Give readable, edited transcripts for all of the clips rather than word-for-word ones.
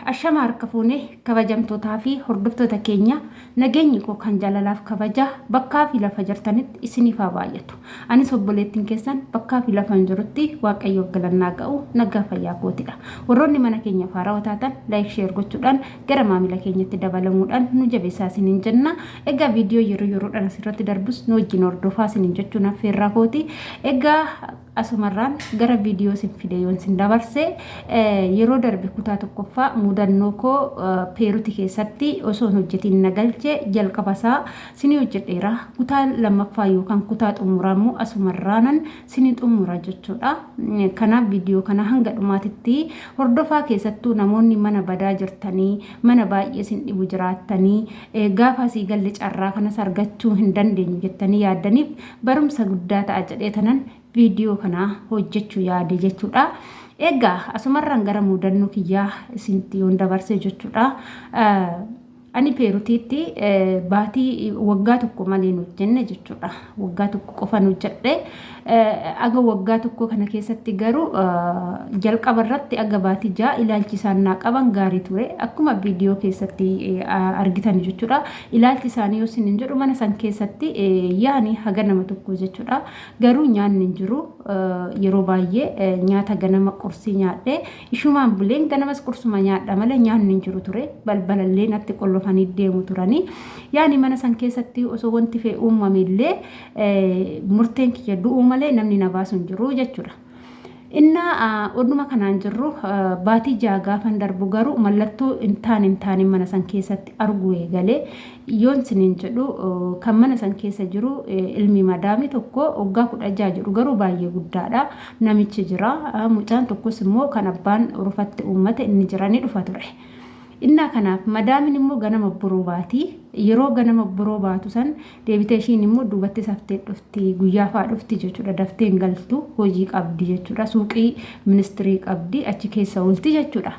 Ashama harka fuune kabajamtootaa fi hordoftoota keenya nageenyi koo kan jaalalaaf kabaja bakkaa fi lafa jirtanitti isiniif haa baay'atu. Anis obboleettiin keessan bakkaa fi lafa hin jirutti waaqayyoof galannaa ga'u nagaa fayyaa kootidha. Warroonni mana keenyaaf haarawaa taatan laayik sheer gochuudhaan gara maamila keenyatti dabalamuudhaan nu jabeessaa isiniin jenna. Egaa viidiyoo yeroo yeroodhaan asirratti darbus nu wajjin hordofaa isiniin jechuun affeerraa kooti. Egaa Asumarraan gara viidiyoo isin fide yoon isin dabarse yeroo darbe kutaa tokkoffaa mudannoo koo Peeruti keessatti osoo hin hojjetiin na galche jalqaba isaa sinii hojjedheera. Kutaa lammaffaa yookaan kutaa xumuraa immoo asumarraanan sinii xumura jechuudha. Kanaaf viidiyoo kana hanga dhumaatitti hordofaa keessattuu namoonni mana badaa jirtanii mana baay'ee isin dhibu jiraattanii gaafa asii galle carraa kanas argachuu hin dandeenyu jettanii yaaddaniif barumsa guddaa ta'a jedhee tanan viidiyoo kana hojjechuu yaade jechuudha. Egaa asumarraan gara mudannoo kiyyaa isinitti yoon dabarse jechuudha. Ani Peerutiitti baatii waggaa tokko malee hin hojjenne jechuudha. Waggaa tokko qofan hojjedhe. Aga waggaa tokko kana keessatti garuu jalqaba irratti aga baatii ja'a ilaalchi isaan naa qaban gaarii ture. Akkuma viidiyoo keessatti argitan jechuudha. Ilaalchi isaanii yoo isin hin jedhu mana san keessatti yaani haga nama tokko jechuudha. Garuu nyaanni hin jiru. Yeroo baay'ee nyaata ganama qursii nyaadhe ishumaan buleen ganamas qursuma nyaadha malee nyaanni hin jiru ture. Balbalallee natti qollofanii deemu turanii. Yaani mana san keessatti osoo wanti fee uumame illee murteen kiyya du'uu malee namni na baasu hin jiru jechuudha. Innaa oduma kanaan jirru baatii ja'a gaafan darbu garuu mallattoo hin taane hin taane mana san keessatti arguu eegale. Yoon siniin jedhu kan mana san keessa jiru ilmi madaamii tokko waggaa 16 jedhu garuu baay'ee guddaadha. Namichi jira. Mucaan tokkos immoo kan abbaan rufatti uummate inni jira ni dhufa ture. Innaa kanaaf madaamin immoo ganama boroo baati. Yeroo ganama boroo baatu san deebitee ishiin immoo duubatti saftee dhufti. Guyyaa fa'aa dhufti jechuudha. Daftee hin galtu. Hojii qabdi jechuudha. Suuqii ministirii qabdi. Achi keessa oolti jechuudha.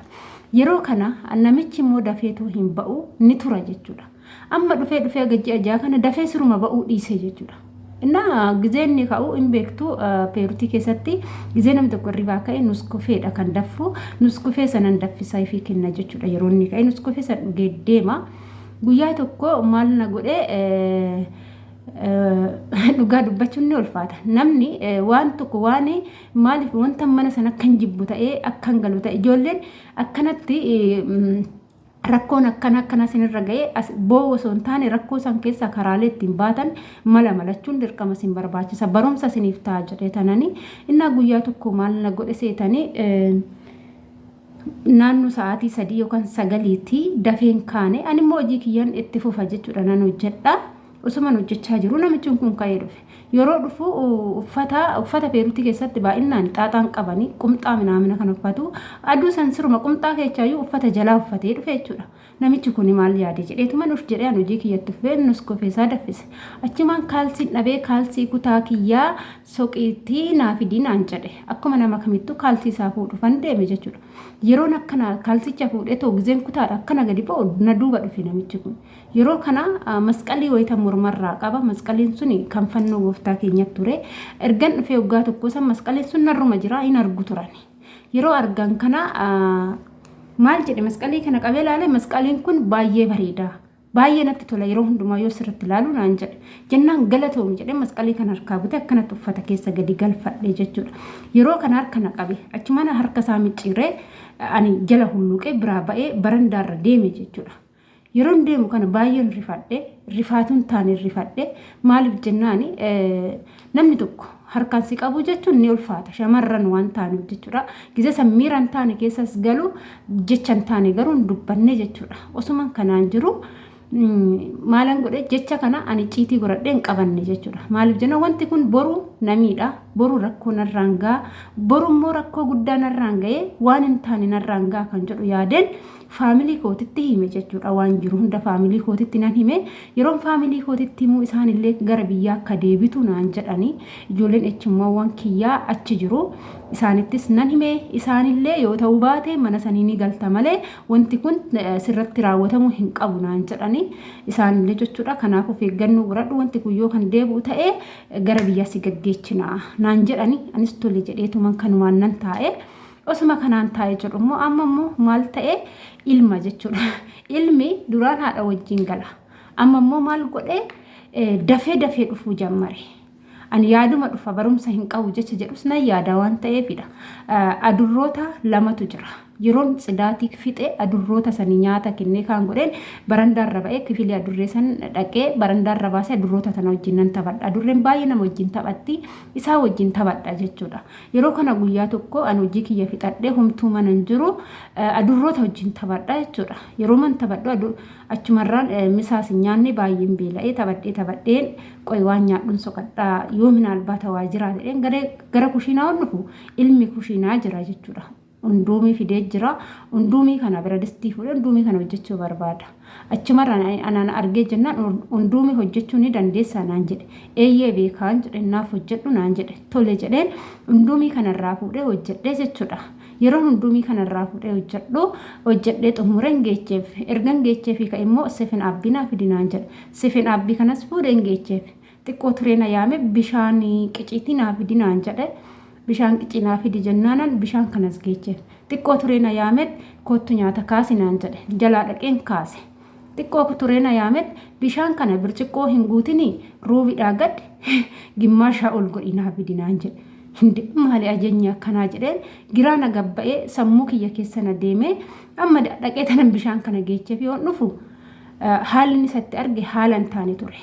Yeroo kana namichi immoo dafeetoo hin ba'u ni tura jechuudha. Amma dhufee dhufee aga ji'a ja'a kana dafee siruma ba'uu dhiise jechuudha. Innaa gizee inni ka'u hin beektu Peerutii keessatti gizee namni tokko hirribaa ka'e nuskufeedha kan daffu nuskufee sanan daffisaa ifii kenna jechuudha yeroo inni ka'e nuskufee san dhugee deema. Guyyaa tokko maal na godhe dhugaa dubbachuun ni ulfaata. Namni waan tokko waan maaliif wanta mana sana akkan jibbu ta'ee akkan galu ta'e ijoolleen akkanatti rakkoon akkana akkana isinirra ga'e as boo'u osoo hin taane rakkoo san keessaa karaalee ittiin baatan mala malachuun dirqama isin barbaachisa barumsa isiniif ta'a jedhee tanani innaa guyyaa tokko maal na godhe seetanii naannoo sa'aatii 3 yookaan 9tti dafeen kaane ani immoo hojii kiyyan itti fufa jechuudha nan hojjedha. Osuman hojjechaa jiru namichi kun ka'ee dhufe. Yeroo dhufu uffata uffata Beeruutii keessatti baay'inaan xaaxaan qabanii qumxaa minaamina kan uffatu. Aduu san siruma qumxaa keechaayyuu uffata jalaa uffatee dhufe jechuudha. Namichi kun maal yaade jedheetuman uf jedhee an hojii kiyyatti fufee nus kofeesaa daffise. Achumaan kaalsiin dhabee kaalsii kutaa kiyyaa soqiitii naa fidii naan jedhe. Akkuma nama kamittuu kaalsii isaa fuudhufan deeme jechuudha. Yeroon akkana kaalsicha fuudhee too gizeen kutaadha akkana gadi ba'u na duuba dhufe namichi kun. Yeroo kana masqalii wayita mormarraa qaba. Masqaliin sun kan fannoo gooftaa keenya ture. Ergan dhufee waggaa tokko san masqaliin sun narruma jira hin argu turan. Yeroo argan kana maal jedhe masqalii kana qabee ilaale masqaliin kun baay'ee bareeda. Baay'ee natti tola yeroo hundumaa yoo sirriitti ilaalu naan jedhe. Jennaan galatoomi jedhee masqalii kana harkaa butee akkanatti uffata keessa gadi galfadhe jechuudha. Yeroo kana harka na qabe achumaan harka isaa micciiree ani jala hulluuqee biraa ba'ee barandaarra deeme jechuudha. Yeroon deemu kana baay'een rifadhe, rifaatuun taane rifadhe. Maaliif jennaan namni tokko harkaan si qabuu jechuun ni ulfaata. Shamarran waan taanuuf jechuudha. Gizee san miira hin taane keessas galu jecha hin taane garuu hin dubbanne jechuudha. Osuman kanaan jiru maalan godhe jecha kana ani ciitii godhadhee hin qabanne jechuudha. Maaliif jennaan wanti kun boru na miidha, boru rakkoo narraan ga'a, boru immoo rakkoo guddaa narraan ga'ee waan hin taane narraan ga'a kan jedhu yaadeen faamilii kootitti hime jechuudha waan jiru hunda faamilii kootitti nan hime yeroon faamilii kootitti himuu isaan illee gara biyyaa akka deebitu naan jedhanii ijoolleen echummaawwan kiyyaa achi jiru isaanittis nan hime isaanillee yoo ta'uu baate mana sanii ni galta malee wanti kun sirratti raawwatamuu hin qabu naan jedhanii isaanillee jechuudha kanaaf of eeggannoo godhadhu wanti kun yoo kan deebi'u ta'e gara biyyaa si gaggeechina naan jedhanii anis tole jedheetuman kanumaan nan taa'e. Osuma kanaan taa'ee jiru immoo amma immoo maal ta'e ilma jechuudha. Ilmi duraan haadha wajjin gala. Amma immoo maal godhe dafee dafee dhufuu jammare. Ani yaaduma dhufa barumsa hin qabu jecha jedhus nan yaada waan ta'eefidha. Adurroota lamatu jira. Yeroon tsidaatii fixe adurroota sanii nyaata kennee kaan godheen barandaarra ba'ee kifilii adurree san dhaqee barandaarra baasee adurroota sana wajjin nan taphadha. Adurreen baay'ee nama wajjin taphatti isaa wajjin taphadha jechuudha. Yeroo kana guyyaa tokko ani hojii kiyya fixadhee homtuu mana hin jiru adurroota wajjin taphadha jechuudha. Yeroo man taphadhu achumarraan misaas hin nyaanne baay'een beela'ee taphadhee taphadheen qoy waan nyaadhun soqadha yoo minaalbaata waa jira jedheen gara kushiinaa ol dhufu ilmi kushiinaa jira jechuudha. Unduumii fidee jira. Unduumii kana bira distii fuudhee unduumii kana hojjechuu barbaada. Achumarraan anaan argee jennaan unduumii hojjechuu ni dandeessaa naan jedhe. Eeyyee beekaan jedhe naaf hojjedhu naan jedhe. Tole jedheen unduumii kanarraa fuudhee hojjedhee jechuudha. Yeroon unduumii kanarraa fuudhee hojjedhu hojjedhee xumureen geecheef. Ergan geecheefi ka'e immoo sifin abbii naa fidi naan jedhe. Sifin abbii kanas fuudheen geecheef. Xiqqoo turee na yaame bishaan qiciitii naa fidi naan jedhe. Bishaan qicii naa fidi jennaanan bishaan kanas geecheef. Xiqqoo turee na yaamet koottu nyaata kaasi naan jedhe. Jalaa dhaqeen kaase. Xiqqoo turee na yaamet bishaan kana birciqqoo hin guutinii ruubidhaa gad gimmaashaa ol godhi naa fidi naan jedhe. Hinde maali ajajni akkanaa jedheen giraa na gabba'ee sammuu kiyya keessa na deemee amma dhaqee tanan bishaan kana geecheef yoon dhufu haalli inni isatti arge haala hin taane ture.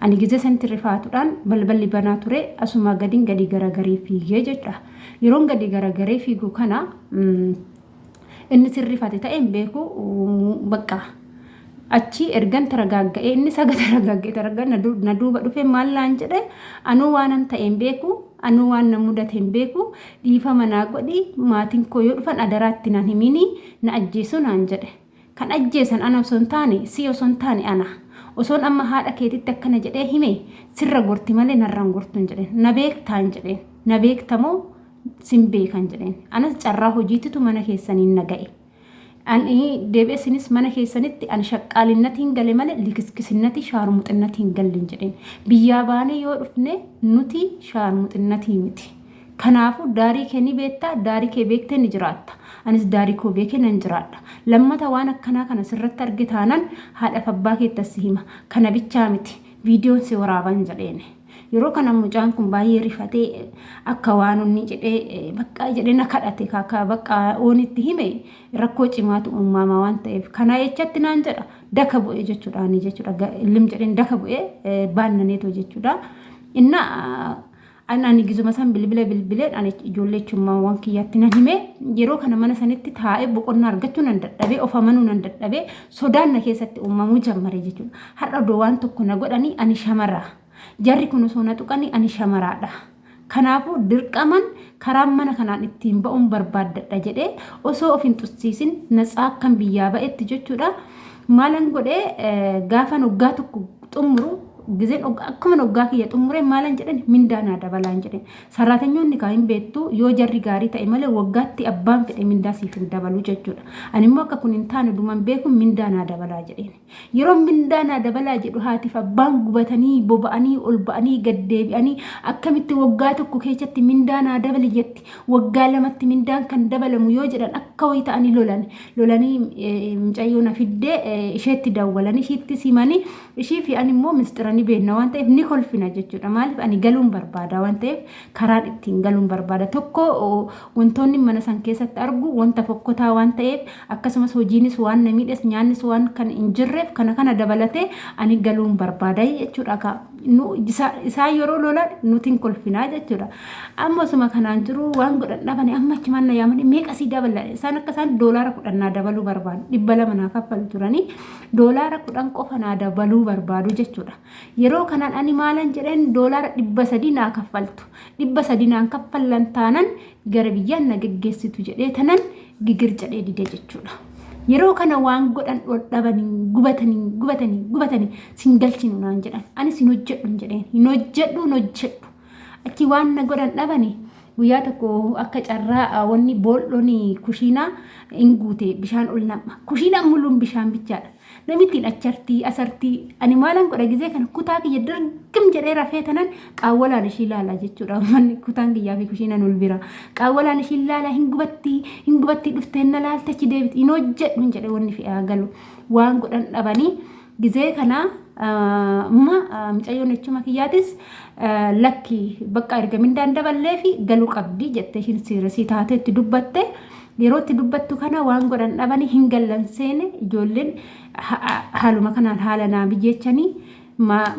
Ani gizee sanitti rifaatuudhaan balballi banaa ture asumaa gadiin gadi garagaree fiigee jechuudha. Yeroon gadi garagaree fiigu kana inni sirrifate ta'e hin beeku bakka achi ergan taragaagga'ee inni saga taragaagga'ee taraggaa na duuba dhufee maal naan jedhe anuu waanan ta'e hin beeku anuu waan na mudate hin beeku dhiifama naa godhi maatiin koo yoo dhufan adaraatti naan himini na ajjeesu naan jedhe. Kan ajjeesan ana osoo hin taane si osoo hin taane ana. Osoon amma haadha keetitti akkana jedhee hime sirra gorti malee narra hin gortu hin jedheen. Na beektaa hin jedheen. Na beekta moo sin beekan jedheen. Anas carraa hojiititu mana keessaniin na ga'e. Ani deebi'ee isinis mana keessanitti ani shaqqaalinnatiin gale malee likiskisinnatii shaarmuxinnatiin galle hin jedheen. Biyyaa baanee yoo dhufne nuti shaarmuxinnatii miti. Kanaafuu daarii kee ni beekta, daarii kee beektee ni jiraatta. Anis daarii koo beekee nan jiraadha. Lammata waan akkanaa kana sirratti arge taanan haadhaaf abbaa keettan si hima. Kana bichaa miti, viidiyoon si waraaban jedheeni. Yeroo kana mucaan kun baay'ee rifatee akka waan inni jedhee bakka jedhee na kadhate akka bakka oon itti hime rakkoo cimaatu uumamaa waan ta'eef kanaa jechatti naan jedha daka bu'ee jechuudha ani jechuudha illim jedheen daka bu'ee baannaneetoo jechuudha. Inna An ani gizuma san bilbila bilbileen ani ijoollee chummaawwan kiyyatti nan hime yeroo kana mana sanitti taa'ee boqonnaa argachuu nan dadhabee of amanuu nan dadhabee sodaan na keessatti uumamuu jammare jechuudha. Har'a odoo waan tokko na godhanii ani shamara. Jarri kun osoo na tuqanii ani shamaraadha. Kanaafuu dirqaman karaan mana kanaan ittiin ba'uun barbaaddadha jedhee osoo of hin tussiisin natsaa akkan biyyaa ba'etti jechuudha. Maalan godhee gaafan waggaa tokko xumuru gizeen akkuma waggaa kiyya xumuree maalan jedhan mindaa naa dabalaan jedhan. Saraatanyoonni kaa hin beektu yoo jarri gaarii ta'e malee waggaatti abbaan fedhe mindaa siif hin dabalu jechuudha. Ani immoo akka kun hin taane duman beeku mindaa naa dabalaa jedheen. Yeroo mindaa naa dabalaa jedhu haatiif abbaan gubatanii boba'anii ol ba'anii gad deebi'anii akkamitti waggaa tokko keessatti mindaa naa dabali jetti waggaa lamatti mindaan kan dabalamu yoo jedhan akka wayii ta'anii lolan lolanii mucayyoo na fiddee isheetti dawwalanii ishiitti simanii Ishii fi ani immoo misxira ni beekna waan ta'eef ni kolfina jechuudha. Maaliif ani galuun barbaada waan ta'eef karaan ittiin galuun barbaada. Tokko wantoonni mana san keessatti argu wanta fokkotaa waan ta'eef akkasumas hojiinis waan na miidhes nyaannis waan kan hin jirreef kana kana dabalatee ani galuun barbaada jechuudha. Ka nu isaan yeroo lolan nuti hin kolfinaa jechuudha. Amma osuma kanaan jiru waan godhan dhabani amma achumaan na yaamanii meeqa sii dabala isaan akka isaan $10 naa dabaluu barbaadu 200 naa kaffalu turanii doolaara 10 qofa naa dabaluu barbaadu jechuudha. Yeroo kanaan ani maalan jedheen $300 naa kaffaltu. 300 naan kaffallan taanan gara biyyaan na geggeessitu jedhee tanan gigir jedhee dide jechuudha. Yeroo kana waan godhan dhabanii gubatanii gubatanii gubatanii sin galchinu naan jedhan. Anis hin hojjedhu hin jedheen. Hin hojjedhu hin hojjedhu. Achi waan na godhan dhabanii Guyyaa tokko akka carraa wanni bool'oon kushiinaa hin guute bishaan ol nam'a. Kushiinaan muluun bishaan bichaadha. Namittiin achartii asartii ani maalan godha gizee kana kutaa kiyya dirgim jedhee rafee tanan qaawwalaan ishii laala jechuudha. Manni kutaan kiyyaa fi kushiinaan ol bira. Qaawwalaan ishii laala hin gubattii hin gubattii dhuftee na laalte achi deebiti hin hojjedhu hin jedhe wanni fe'aa galu. Waan godhan dhabanii gizee kana amma mucayyoon echuma kiyyaatis lakki bakka erga mindaan daballee fi galuu qabdi jettee ishiin siiresii taatee itti dubbatte. Yeroo itti dubbattu kana waan godhan dhabanii hin gallan seene ijoolleen haaluma kanaan haala naa mijeechanii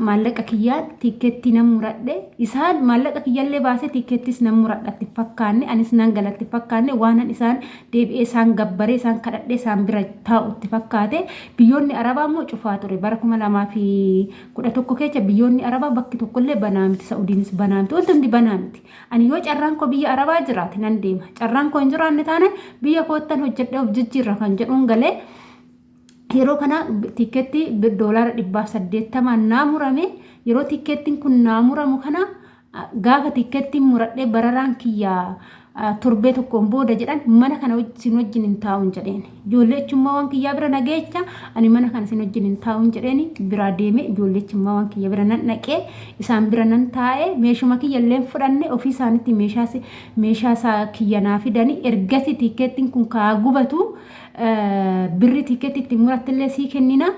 maallaqa kiyyaan tiikkeettii nan muradhe. Isaan maallaqa kiyyallee baasee tiikkeettis nan muradha itti fakkaanne anis nan gala itti fakkaanne waanan isaan deebi'ee isaan gabbaree isaan kadhadhee isaan bira taa'u itti fakkaate. Biyyoonni Arabaa immoo cufaa ture bara 2011 keessa biyyoonni Arabaa bakki tokkollee banaa miti Sa'udiinis banaa miti wanti hundi banaa miti. Ani yoo carraan koo biyya Arabaa jiraate nan deema. Carraan koo hin jiraanne taanaan biyya koottan hojjedhee of jijjiirra kan jedhuun galee yeroo kana tiikkeetti doolaara 180 naa murame. Yeroo tiikkeettiin kun naa muramu kana gaafa tiikkeettiin muradhee bararaan kiyya torbee tokkoon booda jedhan mana kana sin wajjin hin taa'uun jedheen. Ijoollee echummaa waan kiyyaa bira nageecha ani mana kana sin wajjin hin taa'uun jedheen biraa deeme ijoollee echummaa waan kiyya bira nan dhaqee isaan bira nan taa'e meeshuma kiyya illee fudhanne ofii isaanitti meeshaa meeshaa isaa kiyya naa fidanii ergasii tiikkeettiin kun kaa gubatu birri tiikkeetti ittiin muratte illee sii kennina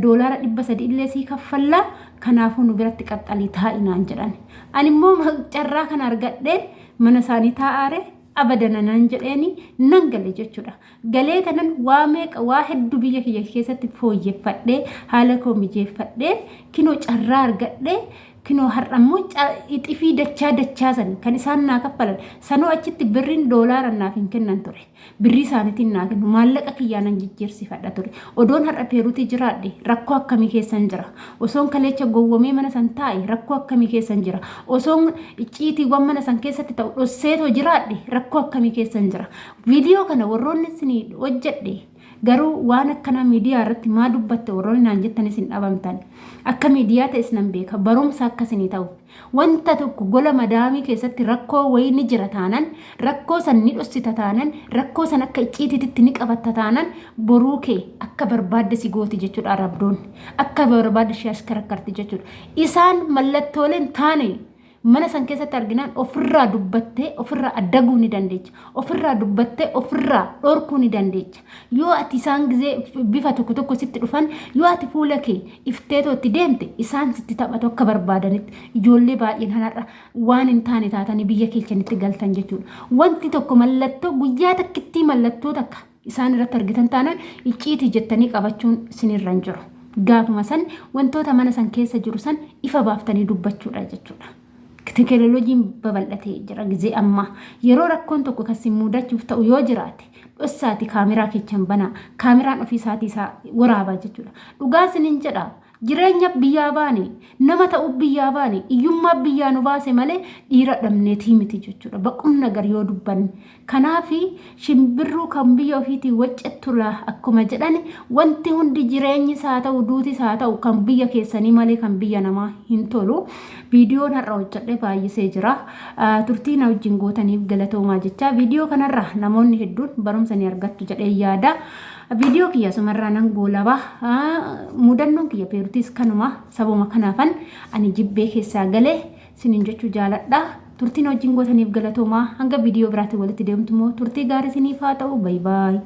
doolaara 300 illee sii kaffalla kanaafuu nu biratti qaxxalii taa'i naan jedhan. Ani immoo carraa kana argadhee mana isaanii taa'aare abadana nan jedheeni nan gale jechuudha. Galee tanan waa meeqa waa hedduu biyya kiyya keessatti fooyyeffadhee haala koo mijeeffadhee kinoo carraa argadhee kinoo har'a immoo ixifii dachaa dachaa san kan isaan naa kaffalan sanoo achitti birriin doolaara naaf hin kennan ture. Birrii isaaniitiin naa kennu maallaqa kiyyaa nan jijjiirsifadha ture. Odoon har'a Peeruutii jiraadhe rakkoo akkamii keessan jira. Osoon kaleecha gowwomee mana san taa'e rakkoo akkamii keessan jira. Osoon icciitiiwwan mana san keessatti ta'u dhosseetoo jiraadhe rakkoo akkamii keessan jira. Viidiyoo kana warroonni isinii hojjedhe garuu waan akkanaa miidiyaa irratti maa dubbatte warroonni naan jettanis hin dhabamtan. Akka miidiyaa ta'es nan beeka barumsa akka isinii ta'uuf. Wanta tokko gola madaamii keessatti rakkoo wayii ni jira taanan, rakkoo san ni dhossita taanan, rakkoo san akka icciitiitti ni qabatta taanan, boruu kee akka barbaadde si gooti jechuudha arabdoonni. Akka barbaadde ishee ashkarakkarti jechuudha. Isaan mallattooleen taane mana san keessatti arginaan ofirraa dubbattee ofirraa addaguu ni dandeecha. Ofirraa dubbattee ofirraa dhorkuu ni dandeecha. Yoo ati isaan gizee bifa tokko tokko sitti dhufan yoo ati fuula kee ifteetoo itti deemte isaan sitti taphatu akka barbaadanitti ijoollee baay'een har'a waan hin taane taatanii biyya keechanitti galtan jechuudha. Wanti tokko mallattoo guyyaa takkittii mallattoo takka isaan irratti argitan taanaan icciitii jettanii qabachuun isinirra hin jiru. Gaafuma san wantoota mana san keessa jiru san ifa baaftanii dubbachuudha jechuudha. Teekinooloojiin babal'atee jira gizee ammaa. Yeroo rakkoon tokko kan sin mudachuuf ta'u yoo jiraate dhossaati kaameraa keechan banaa. Kaameraan ofii isaatii isaa waraabaa jechuudha. Dhugaa isinin jedha jireenya biyyaa baane nama ta'uu biyyaa baane iyyummaa biyyaa nu baase malee dhiira dhabneetii miti jechuudha. Baqumna gar yoo dubbanne. Kanaaf shimbirruu kan biyya ofiitii waccattu laa akkuma jedhan wanti hundi jireenyis haa ta'u duutis haa ta'u kan biyya keessanii malee kan biyya namaa hin tolu. Viidiyoon har'a hojjedhe baay'isee jira. Turtii na wajjin gootaniif galatoomaa jecha viidiyoo kanarra namoonni hedduun barumsa ni argattu jedhee yaada. Viidiyoo kiyya asumarraa nan goolaba. Mudannoon kiyya Peerutiis kanuma sabuma kanaafan ani jibbee keessaa galee sinin jechuu jaaladha. Turtiin wajjin gootaniif galatoomaa. Hanga viidiyoo biraatiin walitti deemtu immoo turtii gaarii isiniif haa ta'u. Bay baay.